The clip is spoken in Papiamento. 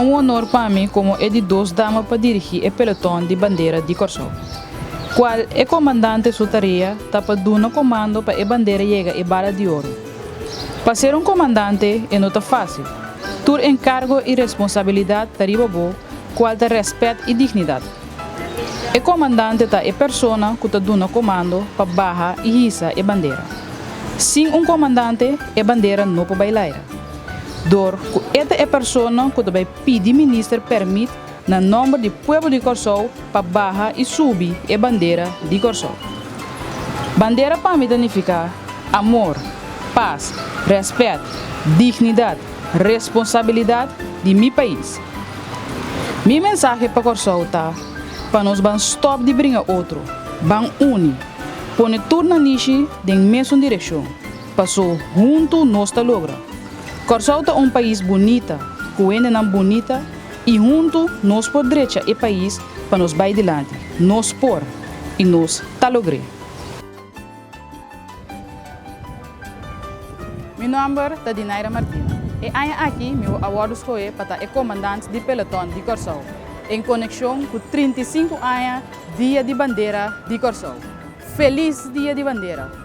un honor pa mi komo e di dos dama pa dirigí e peloton di bandera di Kòrsou. Kual e komandante su tarea ta pa duna komando pa e bandera yega e bala di oro. Pa ser un komandante e no ta fásil. Tur enkargo i responsabilidat ta riba bo kual ta rèspèt i dignidat. E komandante ta e persona ku ta duna komando pa baha i hisa e bandera. Sin un komandante e bandera no por bai laira. Dor ku e ta e persona ku ta bai pidi minister pèrmit na nòmber di pueblo di Kòrsou pa baha i subi e bandera di Kòrsou. Bandera pa mi ta nifiká amor, pas, rèspèt, dignidat, responsabilidat di mi pais. Mi mensahe pa Kòrsou ta pa nos ban stòp di bringa otro, ban uni, pone tur nanishi den mesun direkshon, pasó huntu nos ta logra. Kòrsou ta un pais bunita, ku hendenan bunita i huntu nos por drecha e pais pa nos bai dilanti. Nos por i nos ta logr'é. Mi nòmber ta Dinaira Martina. E aña aki mi a wòrdu skohé pa ta e komandant di peloton di Kòrsou en konekshon ku 35 aña Dia di Bandera di Kòrsou. Felis Dia di Bandera!